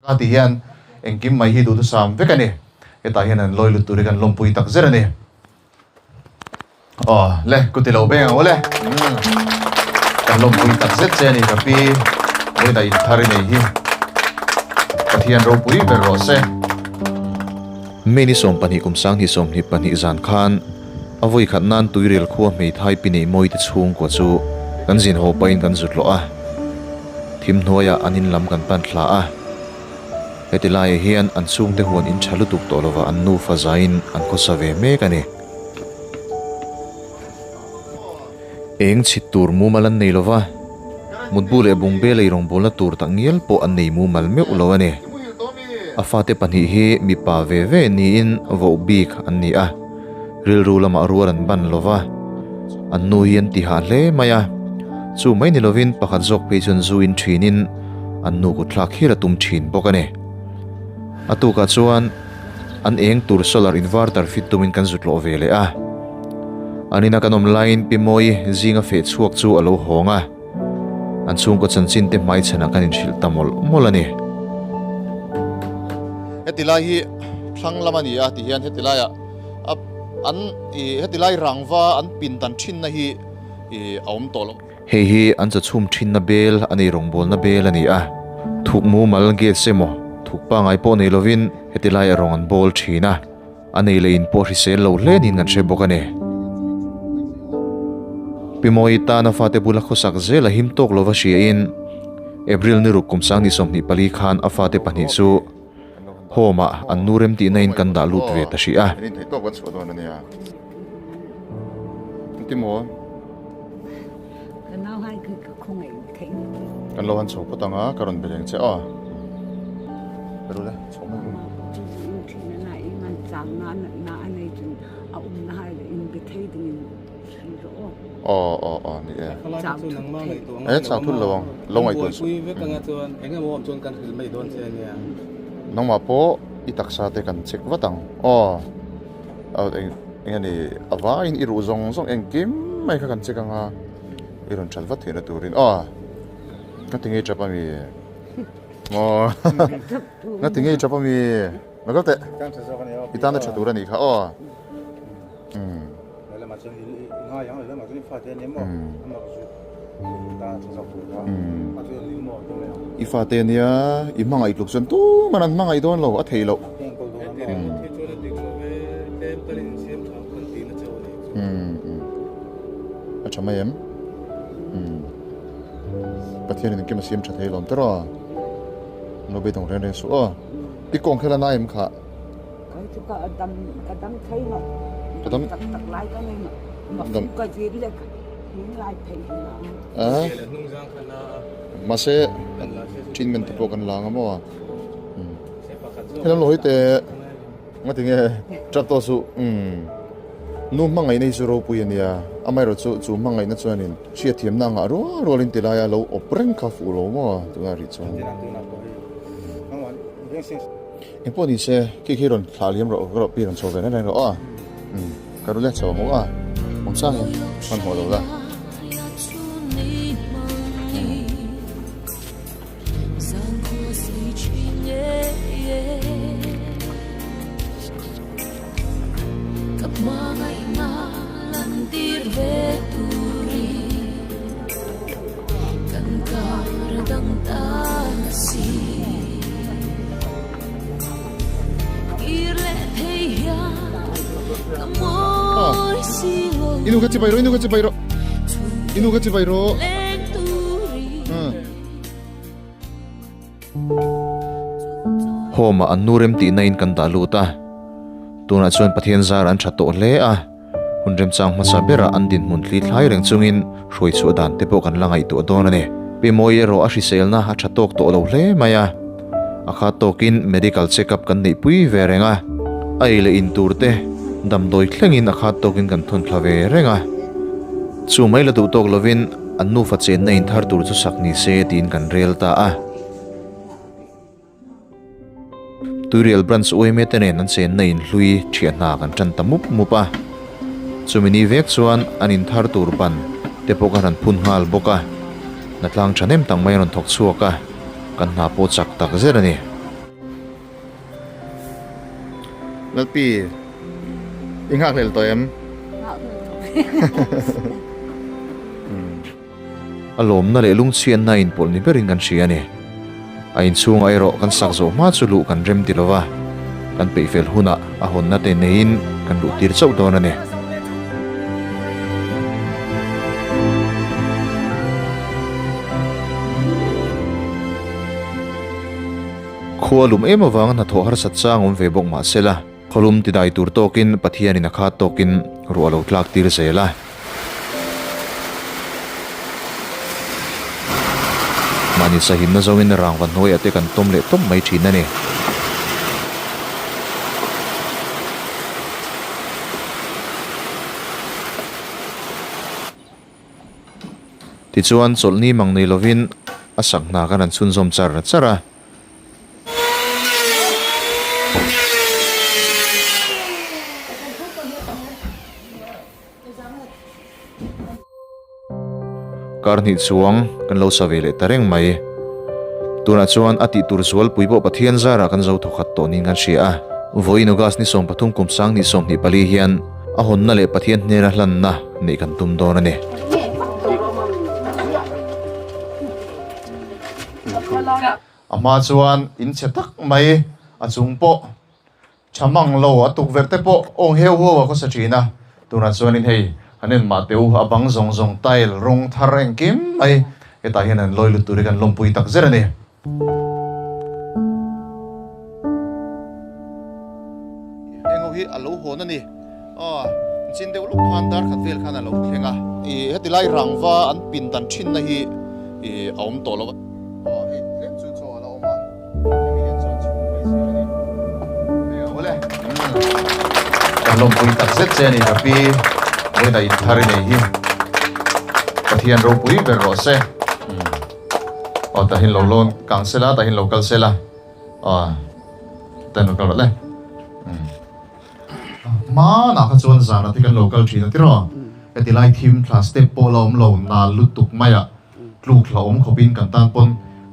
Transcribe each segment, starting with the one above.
A ti hian engkim mai hi duhthusam vek a ni. Hetah hian an lawi lut tur hi kan lawmpui tak zet a ni. Aw le, ku ti lo beng ang aw le. Kan lawmpui tak zet che a ni ka pi Vawidah inthar i nei hi. Pathian ropui ber rawh se. May ni 12 kum 2022 zan khan a vawi khat nan Tuirel khua hmeithai pi nei mawi te chhungkua chu kan zin haw pahin kan zut lawh a. Thim hnuaiah an in lam kan pan thla a. Heti laiah hian an chhungte huan in tha lutuk tawh lova an nufa zaiin an khawsa ve mek a ni. Eng chhit tur mumal an nei lova, mutbu leh bungbel ei rawngbawlna tur tak ngial pawh an nei mumal meuh lo a ni. A fate pahnih hi mipa ve ve niin voh bik an ni a, rilru lamah rual an ban lova, an nu hi an ti hah hle mai a. Chu mai ni lovin pakhat zawk phei chuan zu in thinin an nu kut thlak hial a tum thin bawk a ni. A tukah chuan an eng tur solar inverter fit tumin kan zut lawh ve leh a. An ina kan awm laiin Pi Mawi zinga feh chhuak chu a lo hawng a, an chhungkaw chanchin te hmaichhanah kan inhrilh ta mawlh mawlh a ni. Heti lai hi thlang lam a ni a ti hian heti laiah an heti lai rangva an pindan thinna hi a awm tawh lo. Hei hi an chawchhum thinna bel a nei rawngbawlna bel a ni a, thuk mumal gas emaw thuk pangai pawh nei lovin heti lai a rawng an bawl thin a, a nei leh in pawh hrisel lo hle niin kan hre bawk a ni. Pi Mawi tana fate bula khawsak zel a him tawk lova hriain April ni ruk kum 2024 khan a fate pahnih chu Home ah an nu rem tihna in kan dah lut ve ta hrih a. Kan lo han chho phawt ang a, ka rawn be reng che aw. Ru le, chho mai ru. Aw aw aw ni e. E chau thut lo ang, lo ngaihtuah suh. Nangmah pawh i taksa te kan check vat ang aw. Eng eng ani a vaiin i ruh zawng zawng engkim mai kha kan check ang a i rawn that vat theihna turin aw ka ti ngei tap ami maw ka ti ngei tap ami la kal teh i tana tha tur a nih kha aw umm i fate ania i hmangaih tluk chuan tuman an hmangaih dawn lo a theih loh a tha mai em Pathian in engkim a siam tha thei lawm tawrh a lo beidawng reng reng suh aw i kawng khelh a nai em khah. Mahse treatment te pawh kan la ang a maw helam lo hawi teh nga tinge tap tawh suh umm nu hmangaihna hi chu ropui a nia amaherawh chu chu hmangaihna chuanin hriatthiamna a ngah rual rualin ti laia lo awp reng kha fuh lo maw tunah rih chuan. Eng pawh ni se, khi khi rawn thlah liam rawh, ka rawh pi rawn chho ve reng reng rawh a. Umm, ka ru le chho ang u a, awm sang in hmanhmawh lo la. Inu kha chibai rawh, inu kha chibai rawh. Inu kha chibai rawh. Home ah an nu rem tihna in kan dah lut a. Tunah chuan Pathian zar an tha tawh hle a. Hun remchang hmasa berah an dinhmun thli thlai reng chungin hruai chhuah dan te pawh kan la ngaihtuah dawn a ni. Pi Mawi erawh a hriselna a tha tawk tawh lo hle mai a, a kha tawkin medical check up kan neihpui ve reng a, a ei leh in tur te damdawi thlengin a kha tawkin kan thawn thla ve reng a. Chu mai la duh tawk lovin an nufa chenna in thar tur chu sak ni se tiin kan rel ta a. Tuirial Branch uaime te nen an chenna in hlui thiah hna kan tan ta mup mup a. Chumi ni vek chuan an in thar tur ban te pawh kan han phun nghal bawk a. Hnatlang thahnem tak mai a rawn thawk chhuak a, kan hna pawh chak tak zet a ni. Lalpi i nghak hlel tawh em? A lawmna leh lungchhiatna a inpawlh ni berin kan hria a ni. A inchhungah erawh kan sak zawh hma chu luh kan rem ti lova, kan peih fel hunah a hawnna te neiin kan luh tir chauh dawn a ni. Khua lum em avanga hnathawh harsat chang awm ve bawk mah sela, khawlum tidai tur tawkin Pathianin a khat tawkin ruah lo tlak tir zel a. Mahni sahimna zawngin rangva hnuaiah te kan tawm leh tawp mai thin a ni. Tichuan, chawlhni mang nei lovin a sak hna khan an chhunzawm char char a. Kar hnih chuang kan lo sa ve leh ta reng mai. Tunah chuan a tih tur zualpui pawh Pathian zarah kan zo thawkhat tawh niin kan hria a. Vawiin August ni 13 kum 2024 hian a hawnna leh Pathian hnena hlanna neih kan tum dawn a ni. A hma chuan in chhe tak mai a chung pawh Tha mang lo, a tukverh te pawh awng heu huau a khawsa thin a, tunah chuanin hei han en mah teh u, a bang zawng zawng tile rawng thar engkim mai hetah hian an lawi lut tur hi kan lawmpui tak zet a ni. Heng ho hi a lo hawn a ni, aw chin deuh lawk khan dar khat vel khan a lo thleng a, ih heti lai rangva an pin dan thinna hi ih a awm tawh lo a, aw hei tlem chu chaw a la awm a. Kan lawmpui tak zet che a ni ka pi vawiin in thar i nei hi Pathian ropui ber rawh se aw tahin lo lawn kang sela tahin lo kal sela aw tahin lo kal rawh le Hmanah kha chuan zan ati kan lo kal thin a tiraw heti lai thim thla step pawh la awm lo nal lutuk mai a. Tluk hlauhawm khawpin kan tan pawn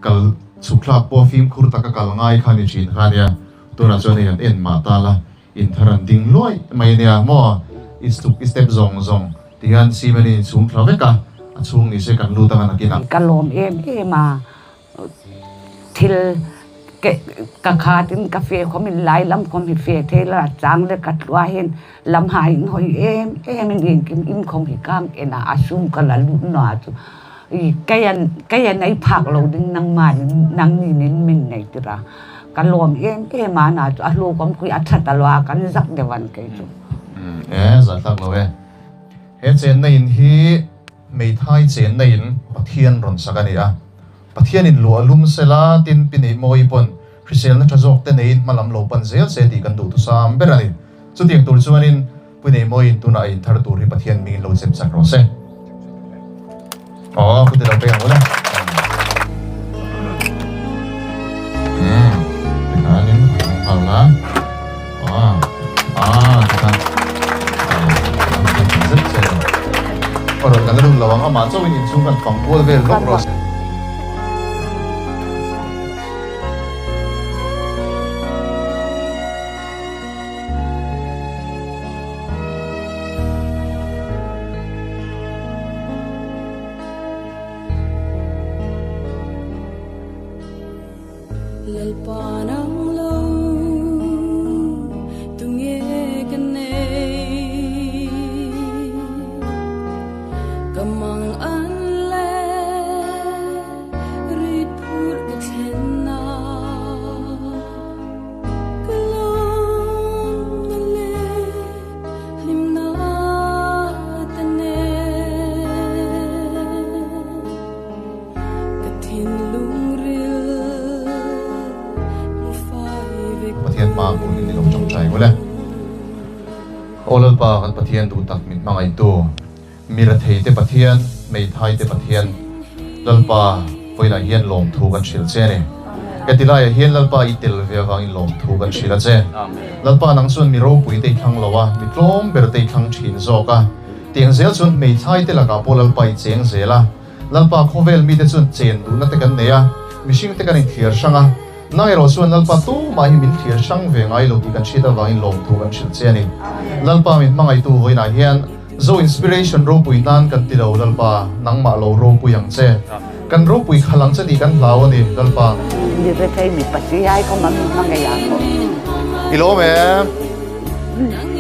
kal chhuk thlak pawh fimkhur taka kal ngai kha ni thin kha nia. Tunah chuan hei han en mah ta la, inthar an ding luai mai ania maw? I chhuk i step zawng zawng ti hian cement in inchhung thla vek a, a chhung ni se kan lut anga nakin a. Ka lawm em em a, thil ka khat in ka fe khawm in lai lam khawm hi fe thei la chang le ka tlua hin lam ha in hoi em em in engkim in khawm hi kang en a a sum ka la lut na chu i kei an kei an ei phak lo ding nangmah in nang ni nin min nei tira ka lawm em em a na chu a hlu kom kui a that a lua kan zak deuh an kei chu. E zah tlak lo e. He chenna in hi Hmeithai chenna in Pathian rawn sak a ni a. Pathianin luah lum sela tin pi neih mawi pawn hriselna tha zawk te neiin hma lam lo pan zel se tih kan duhthusam ber a ni. Chutiang tur chuanin pu neih mawiin tunah a inthar tur hi Pathian mingin lo chep chak rawh se. Aw, ku ti lo peng ang ula. Umm, tikhanin an nghal a. Aw, ah, tikhan. Zet che. Aw, rawn kan la lut lo ang, amah chauhin inchhung kan fang kual vel lawk rawh se. Lalpa nang lo tunge ka nei ka mang an le rit phur ka thlen na ka lawm na le hlim na ta nen ka thinlung ril hmu fai vek Pathian hma kun in i lo tawngtai ngawlh e. Aw Lalpa kan Pathian duh tak min hmangaihtu. Mi rethei te Pathian, hmeithai te Pathian, Lalpa vawiinah hian lawmthu kan hrilh che a ni. Heti laiah hian Lalpa i tel ve avangin lawmthu kan hrilh a che. Lalpa nang chuan mi ropui te i thlang lo a, mi tlawm ber te i thlang thin zawk a. Tiang zel chuan hmeithai te lakah pawh Lalpa i cheng zel a. Lalpa khawvel mite chuan chen duhna te kan nei a, mihring te kan inthliar hrang a. Nang erawh chuan Lalpa tumah hi min thlir hrang ve ngai lo tih kan hriat avangin lawmthu kan hrilh che a ni. Lalpa min hmangaihtu vawiinah hian Zo Inspiration ropui nan kan ti lo Lalpa, nangmah lo ropui ang che. Kan ropui khalh ang che tih kan hlau a ni Lalpa. Mi rethei mi pasi ai kawm a mi hmangaih ah pawh. I lawm em?